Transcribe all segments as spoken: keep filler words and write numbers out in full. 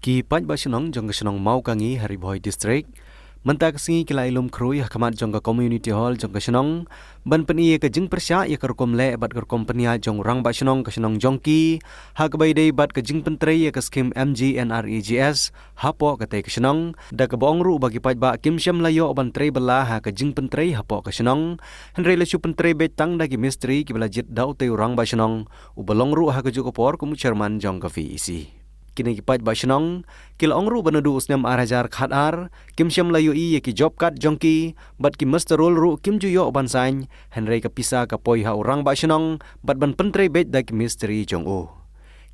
Ki paidbah shnong jong ka shnong Mawkangi ha Ri Bhoi District mynta ka sngi ki la ïalum khrui ha khmat jong ka Community Hall jong ka shnong ban pyni ïa ka jingpyrshah ïa ka rukom leh bad ka rukom pynïaid jong u rangbah shnong ka shnong jong ki ha kaba ïadei bad ka jingpyntrei ïa ka skhim M G N R E G S hapoh katei ka shnong, da kaba ong ruh ba ki paidbah kim shym la ïoh ban trei bylla ha ka jingpyntrei hapoh ka shnong, hynrei la shu pyntrei beit tang da ki mistri kiba la jied da utei u rangbah shnong uba long ruh ha kajuh ka por kum u chairman jong ka V E C. Kine ki paidbah shnong ki la ong ruh ba naduh u snem ar hajar khatar kim shym la ïohi ïa ki job card jong ki bad ki muster roll ruh kim ju ïoh ban sign, hynrei ka pisa ka poi ha u rangbah shnong bad ban pyntrei beit da ki mistri jong u.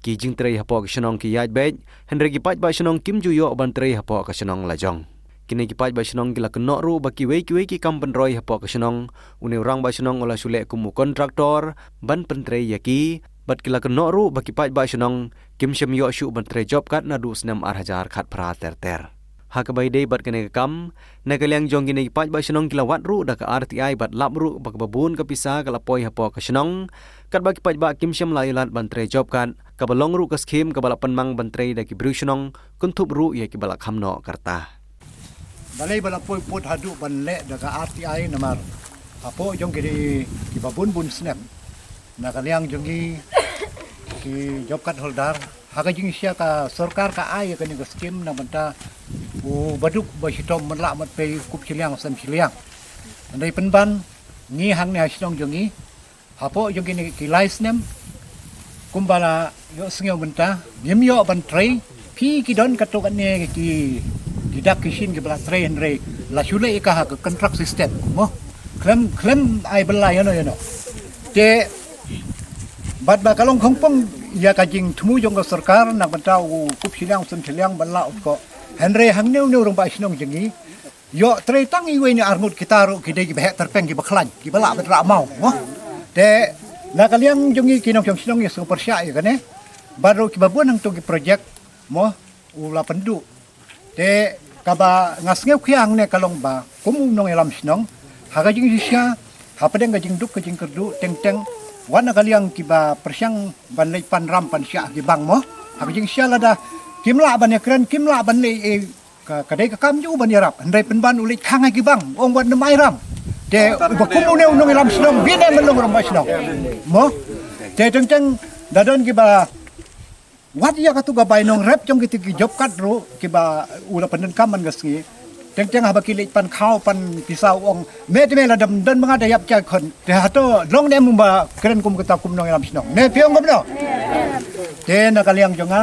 Ki jingtrei hapoh ka shnong ki ïaid beit, hynrei ki paidbah shnong kim ju ïoh ban trei hapoh ka shnong lajong. Kine ki paidbah shnong ki la kynnoh ruh ba kiwei kiwei ki kam pynroi hapoh ka shnong, une u rangbah shnong u la shu leh kum u kontraktor ban pyntrei ïa ki, bad ki la kynnoh ruh ba ki paidbah shnong kim shym ïoh shuh ban trei job card naduh u snem ar hajar khatphra ter ter. Ha kaba ïadei bad kane ka kam, na ka liang jong kine ki paidbah shnong ki la wad ruh da ka R T I bad lap ruh ba kaba bun ka pisa ka la poi hapoh ka shnong, katba ki paidbah kim shym la ïalad ban trei job card, kaba long ruh ka skhim kaba la pynmang ban trei da ki briew shnong, kynthup ruh ïa kiba la kham noh ka rta. Balei ba la poi pud haduh ban leh da ka R T I namar hapoh jong ki, kiba bun bun snem na ka liang jong ki, ki job card holder, ha ka jingshisha ka sorkar ka ai ïa kane ka skhim na bynta u baduk ba shitom mynlah mat pei kup shiliang sem shiliang. Hynrei pynban ngi hangne ha shnong jong ngi, hapoh jong kine ki lai snem kumba la ïohsngew mynta ngim ïoh ban trei. Phi ki don katto katne ki, ki dak ki shin kiba la trei, hynrei la shu leh ïa ka ha ka contract system mo, khlem, khlem ai bylla ïano ïano. Te bad ba ka long khongpong ïa ka jingthmu jong ka sorkar na bynta u kup shiliang sem shiliang ban lah u koh. Hynrei hangne une u rangbah shnong jong ngi ïoh trei tang iwei ne arngut, kita ruh ki dei kiba heh tyrpeng, kiba khlaiñ, kiba lah ban rah maw mo. Te na ka liang jong ngi ki nongshong shnong ïa sngewpyrshah ïa kane. Bad ruh kiba bun hangto ki project mo u la pynduh. Te kaba nga sngew khia hangne ka long ba kum u nongïalam shnong, ha ka jingshisha, hapdeng ka jingduk ka jingkyrduh, teng teng wat na ka liang kiba pyrshang ban leit pan ram pan shah ki bank mo. Ha ka jingshisha lada kim lah ban ïakren, kim lah ban leit, eh, ka, ka dei ka kam jong u ban ïarap, hynrei pynban u leit khang ha ki bank, ong wat nym ai ram. Te uba kum une u nongïalam shnong, bit ne ban long rangbah shnong mo. Te teng teng da don kiba wat ïa katu ka bai nongrep jong kiti ki job card ruh kiba u la pyndonkam man ka sngi. Teng teng haba ki leit pan khaw pan pisa u ong, me te me la dam don ma nga da ïap cha khon. Te hato long ne em ba kren kum kata kum nongïalam shnong? Ne phi ong kumno? Te na ka liang jong nga,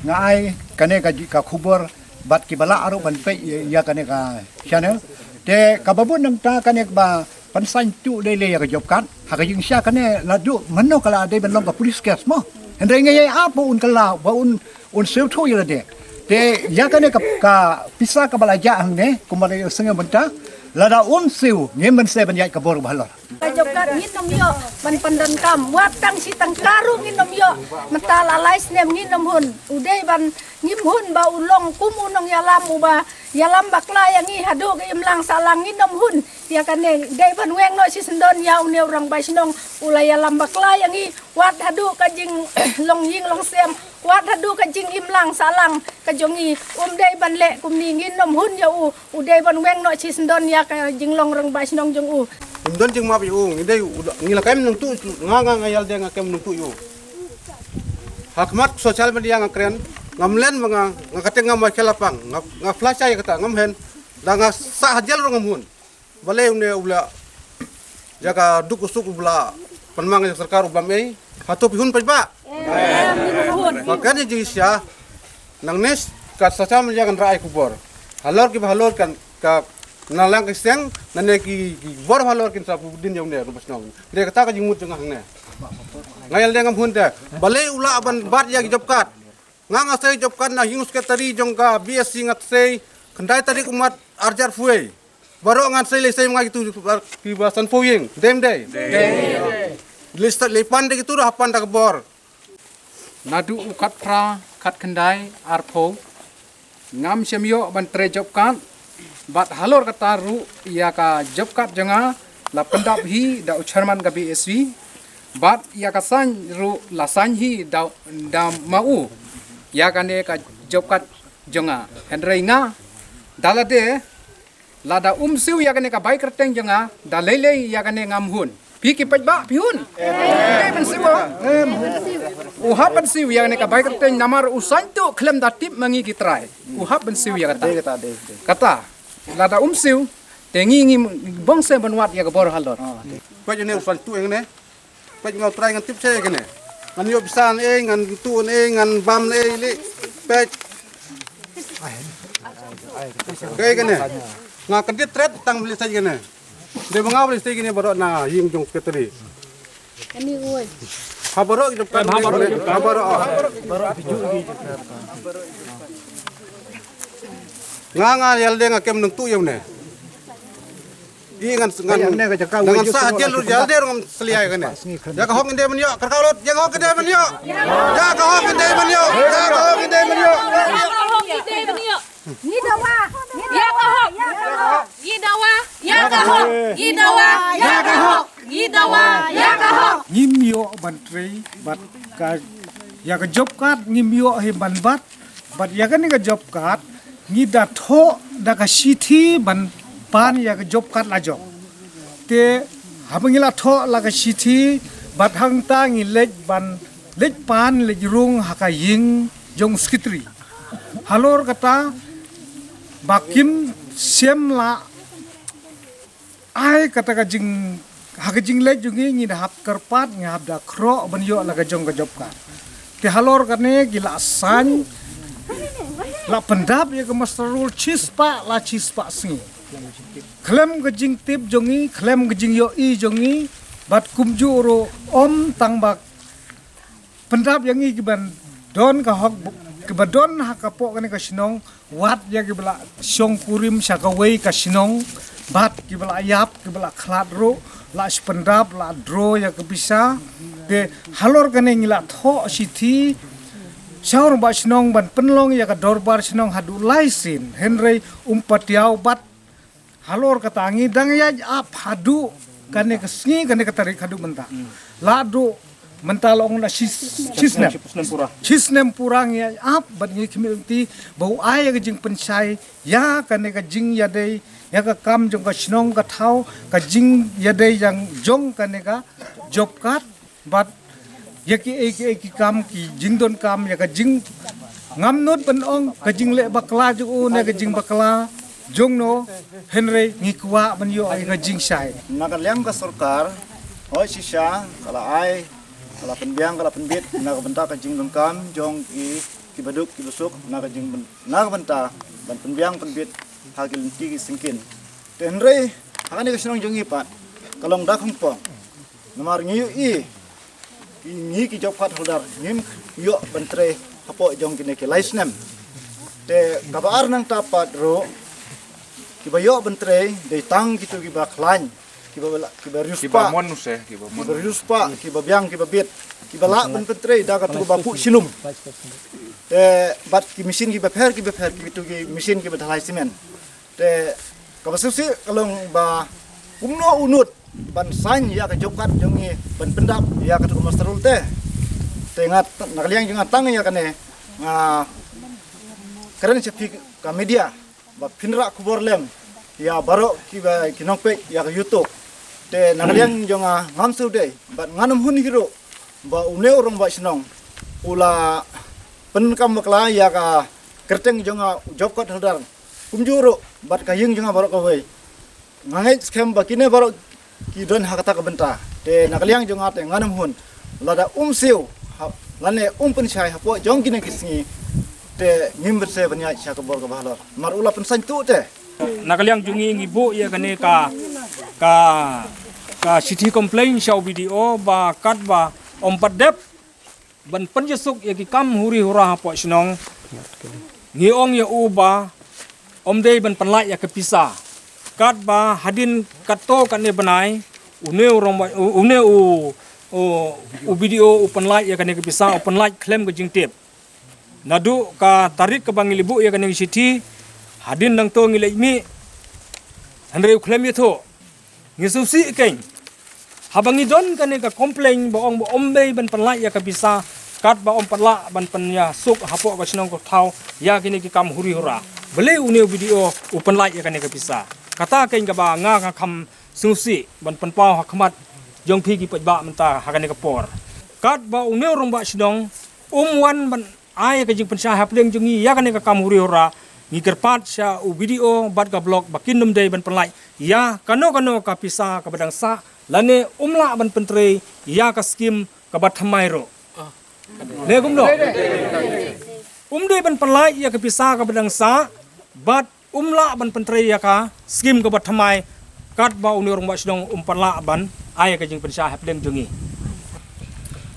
nga ai kane ka ji-, ka khubor bad kiba lah ruh ban peit ïa, ïa kane ka channel. Te kaba bun nangta kane ba pynsan tu lei lei ïa ka job card. Ha ka jingshisha kane la duh mano ka la dei ban long ka police case mo. Hynrei ngi ïa ap ba un kylla, ba un, un siew thu ïa lade. Te ïa kane ka, ka pisa kaba la jah hangne kumba la ïohsngew mynta, lada um siew ngim ban sdang ban ïaid ka bor ba halor. Ka job card ngin ym ïoh ban pyndonkam, wat tang shi tyngka ruh ngin ym ïoh. Mynta la lai snem ngin ym hun. U dei ban ngim hun ba u long kum u nongïalam uba ïalam bakla ïa ngi haduh ka imlang sahlang, ngin ym hun. Ïa kane dei ban weng noh shisyndon ïa une u rangbah shnong u la ïalam bakla ïa ngi wat haduh ka jinglong ïing long sem, wat haduh ka jingimlang sahlang ka jong ngi. Um dei ban leh kumne, ngin ym hun ïa u. U dei ban weng noh shisyndon ïa ka jinglong rangbah shnong jong u. Ym don jingmap ïa u, ngi dei u, ngi la kem nongtuh, nga, nga, nga ïalade nga kem nongtuh ïa u. Ha khmat social media nga kren, ngam len ba nga, nga kata ngam ai khlapang, nga, nga flash ïa kata ngam hen, da nga sah ha jel ruh ngam hun. Balei une u la, ïa ka duk u suk u la pynmang ïa sorkar u bam ei, hato phi hun paidbah? Ba kan ïa jingshisha, nangne ka social media kan rah ai khubor. Halor kiba halor kan ka na lang ka seng, nangne ki, ki bor halor kin sa pudin ïa une rangbah shnong. Dei kata ka jingmut jong nga hangne. Nga ïalade ngam hun te. Balei u lah ban bat ïa ki job card. Nga nga sei job card na ïing u secretary jong ka B S C nga sei khyndai tarik u Mat ar hajar arphew wei. Baroh ngan sei lei sei ma nga kitu kiba sanphew ïing. Dei ym dei? Dei. Lei sta-, lei pan de kitu da ha pan da ka bor. Naduh u khatphra khatkhyndai arphew ngam shym ïoh ban trei job card. Bad halor kata ruh ïa ka job card jong nga la pyndap hi da u chairman ka B S C. Bad ïa ka sign ruh la sign hi da, da ma u. Ïa kane ka job card jong nga. Hynrei nga da lade, lada um siew ïa kane ka bai kyrteng jong nga, da lei lei ïa kane ngam hun. Phi ki paidbah phi hun. Dei ban siew. U hap ban siew ïa kane ka bai kyrteng namar u saiñ tu khlem da tip ma ngi ki trai. U hap ban siew ïa kata. Kata, lada um siew, te ngi ngi bong se ban wad ïa ka bor halor. Peit ïa ne u saiñ tu ïa ne. Peit nga u trai ngan tip se ïa kane. Ngan ïoh pisa ne, ngan tu ne, ngan bam ne, li. Peit. Kaei kane. Nga kyndit tret tang bli sa kane. Dei ba nga bli sa kane baroh na ïing jong secretary. Ani oi. Ha baroh ki jong ka, ha baroh. Nga nga ïalade nga kem nang tu ïa une. I ngan ngan ngan sa jel ru jel de ngam sliai kane. Ïa ka hok ngin dei ban ïoh, kyrkhu lut, ïa ka hok ngin dei ban ïoh. Ïa ka hok ngin dei ban ïoh. Ïa ka hok ngin dei ban ïoh. Ïa ka hok ngin dei ban ïoh. Ngi dawa. Ïa ka hok. Ngi dawa. Ïa ka hok. Ngi dawa. Ïa ka hok. Ngi dawa. Ïa ka hok. Ngim ïoh ban trei bad ka, ïa ka job card ngim ïoh hi ban bat. Bad ïa kane ka job card ngi da thoh da ka shithi ban pan ïa ka job card la jong. Te haba ngi la thoh la ka shithi bad hangta ngi leit ban leit pan leit rung ha ka ïing jong secretary. Halor kata ba kim shem la ai kata ka jing, ha ka jingleit jong ngi ngi da hap kyrpad, ngi hap da khroh ban ïoh la ka jong ka job card. Te halor kane ki la saiñ, la pyndap ïa ka muster roll shispah la shispah sngi. Khlem ka jingtip jong ngi, khlem ka jingïohi jong ngi, bad kumjuh ruh ym tang ba pyndap ïa ngi kiban don ka hok, kiba don ha ka poh kane ka shnong, wat ïa kiba la shong kurim sha kawei ka shnong, bad kiba la ïap, kiba la khlad ruh, la shu pyndap, la draw ïa ka pisa. Te halor kane ngi la thoh shithi sha u rangbah shnong ban pynlong ïa ka dorbar shnong haduh lai sien, hynrei um patiaw bad halor kata ngi dang ïaid ap haduh kane ka sngi, kane ka tarik haduh mynta. La duh mynta la ong la shi, shi snem. Shi snem pura. Shi snem pura ngi ïaid ap bad ngi khmih lynti ba u ai ïa ka jingpynshai ïa kane ka jingïadei ïa ka kam jong ka shnong ka thaw, ka jingïadei ïa jong kane ka job card. Bad ïa kiei kiei ki kam ki jingdonkam ïa ka jing, ngam nud ban ong ka jingleh bakla jong u ne ka jingbakla jong no, hynrei ngi kwah ban ïoh ïa ka jingshai. Na ka liang ka sorkar, hooid shisha ka la ai, ka la pynbiang, ka la pynbit na ka bynta ka jingdonkam jong ki, kiba duk kiba suk na ka jing, na ka bynta ban pynbiang pynbit ha ki lynti ki syngkien. Te hynrei ha kane ka shnong jong ngi pat ka long da khongpong. Namar ngi ïohi ki, ngi ki job card holder ngim ïoh ban trei hapoh jong kine ki lai snem. Te kaba ar nangta pat ruh kiba ïoh ban trei dei tang kito kiba khlaiñ, kiba la, kiba riewspah, kiba mon, kiba riewspah, kiba biang, kiba bit, kiba lah ban pyntrei da kato kaba phuh shilum. Te bad ki machine kiba pher kiba pher, kito ki machine kiba dhalai cement. Te kaba shisha ka long ba kumno u nud ban saiñ ïa ka job card jong ngi ban pyndap ïa kato ka muster roll te. Te nga, na ka liang jong nga tang ïa kane nga kren sha phi ka media ba phin rah khubor lem ïa baroh kiba, ki nongpeit ïa ka YouTube. Te na ka liang jong nga ngam sngewdei bad ngan ym hun hi ruh ba une u rangbah shnong u la pyndonkam bakla ïa ka kyrteng jong nga u job card holder. Kumjuh ruh bad ka ïing jong nga baroh kawei. Nga ngeit skhem ba kine baroh ki don ha kata ka bynta. Te na ka liang jong nga te ngan ym hun. Lada um siew ha, lane um pynshai hapoh jong kine ki sngi, te ngim bit se ban ïaid sha ka bor kaba halor. Namar u la pynsaiñ tuh te. Na ka liang jong ngi ngi buh ïa kane ka, ka, ka shithi complain sha u B D O ba katba ym pat dep ban pynjah suk ïa ki kam huri hura hapoh shnong. Ngi ong ïa u ba ym dei ban pynlait ïa ka pisa. Katba hadien katto katne bnai une u rangbah, une u, u, u B D O u pynlait ïa kane ka pisa, u pynlait khlem ka jingtip. Naduh ka tarik kaba ngi la buh ïa kane ka shithi hadien nangto ngi leit mih. Hynrei u khlem ïathuh. Ngi sngewsih kein. Haba ngi don kane ka complain ba ong ba ym dei ban pynlait ïa ka pisa, Katba um pat lah ban pynïasuk hapoh ka shnong ka thaw ïa kine ki kam huri hura, balei une u B D O u pynlait ïa kane ka pisa? Kata keiñ kaba nga nga kham sngewsih ban pynpaw ha khmat jong phi ki paidbah mynta ha kane ka por. Katba une u rangbah shnong um wan ban ai ka jingpynshai ha pdeng jong ngi ïa kane ka kam huri hura, ngi kyrpad sha u B D O bad ka block ba kin ym dei ban pynlait ïa kano kano ka pisa kaba dang sah, lane um lah ban pyntrei ïa ka skim kaba thymmai ruh. Ne kumno? Um dei ban pynlait ïa ka pisa kaba dang sah bad um lah ban pyntrei ïa ka skim kaba thymmai katba une u rangbah shnong um pat lah ban ai ka jingpynshai ha pdeng jong ngi.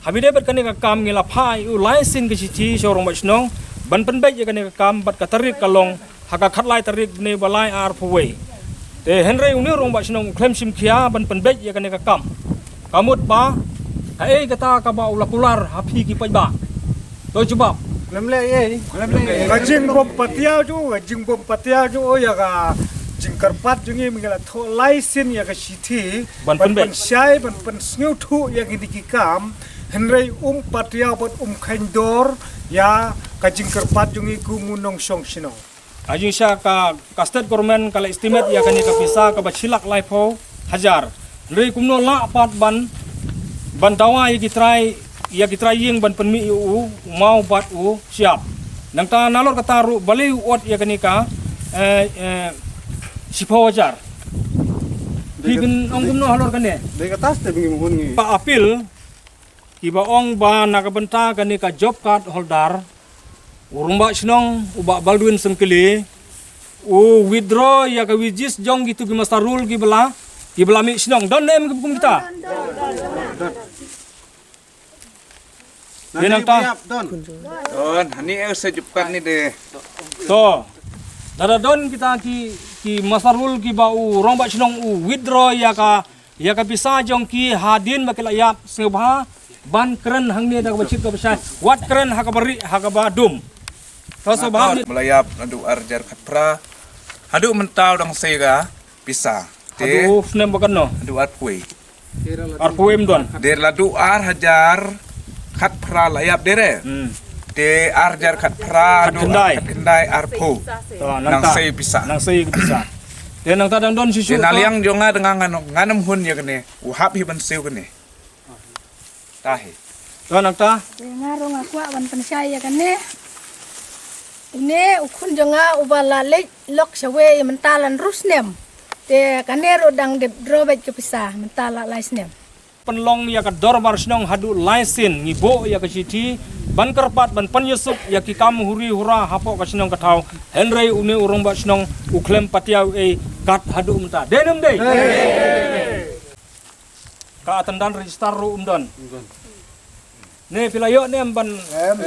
Haba ïadei bad kane ka kam ngi la phah ïa u lai sien ka shithi sha u rangbah shnong ban pynbeit ïa kane ka kam, bad ka tarik ka long ha ka khatlai tarik bnai ba lai arphew wei. Te hynrei une u rangbah shnong u khlem shim khia ban pynbeit ïa kane ka kam. Ka mut ba kaei kata kaba u la kular ha phi ki paidbah? To jubab. Lem le ei. Ka jingbym patiaw ju, ka jingbym patiaw ju, oh, ïa ka jingkyrpad jong ngi, ngi la thoh lai sien ïa ka shithi ban pynbeit, pynshai, ban pynsngewthuh ïa kine ki kam, hynrei um patiaw bad um kheiñ dor ïa ka jingkyrpad jong ngi kum u nongshong shnong. Ka jingshah ka, ka state government ka la estimate ïa kane ka pisa kaba shi lak laiphew hajar. Hynrei kumno lah pat ban, ban dawa ïa ki trai, ïa ki trai ïing ban pynmih ïa u, u maw bad u shyiap. Nangta nalor kata ruh balei u ot ïa kane ka, eh, eh, shiphew hajar. Phi ong kumno halor kane? Dei kata step ngi mohon ngi. Ka appeal kiba ong ba na ka bynta kane ka job card holder, u rangbah shnong u Bah Baldwin Syngkili u withdraw ïa ka wages jong kitu ki muster roll kiba la, kiba la mih shnong. Don ne em kiba kum kita? Ïa nangta. Don. Don, hani eh sa job card ni de. To. Lada don kita ki, ki muster roll kiba u rangbah shnong u withdraw ïa ka, ïa ka pisa jong ki hadien ba ki la ïap, sngewbha ban kren hangne da kaba shit kaba shai. Wat kren ha kaba rieh ha kaba dum. To sngewbha. Ba la ïap naduh ar hajar khatphra haduh mynta u dang sei ka pisa. Te haduh snem ba katno? Haduh arphew. Arphew ym don. Dei naduh ar hajar khatphra la ïap dei re. Hmm. Te ar hajar khatphra haduh khatkhyndai, khatkhyndai arphew. To, nang sei pisa. Nang sei pisa. Te nangta dang don shisha. Te na liang jong nga dang ngan, ngan ym hun ïa kane. U hap hi ban siew kane. Tahi. To nangta. Te nga ruh nga kwah ban pynshai ïa kane. Une u khun jong nga uba la leit lok shawei mynta la hynriew snem. Te kane ruh dang dep withdraw beit ka pisa mynta la lai snem. Pynlong ïa ka dorbar shnong haduh lai sien, ngi buh ïa ka shithi ban kyrpad ban pynïasuk ïa ki kam huri hura hapoh ka shnong ka thaw. Hynrei une u rangbah shnong u khlem patiaw ei kat haduh mynta. Dei ne ym dei? Ka attendance register ruh ym don. Ne phi la ïoh ne em ban? Em.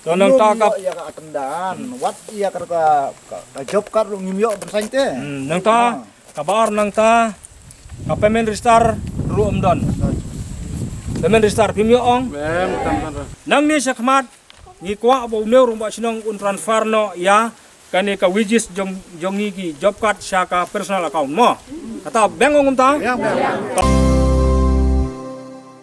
To nangta ka, ïa ka attendance. Wat ïa ka, ka, ka job card ruh ngim ïoh ban sign te. Hmm, nangta, ah, kaba ar nangta ka payment register ruh ym don. Payment register phim ïoh ong? Em, tam, tam, tam. Nangne shakhmat ngi kwah ba une u rangbah shnong un transfer noh ïa kane ka wages jong, jong ngi ki job card sha ka personal account mo. Kata biang ong kumta? Biang, biang.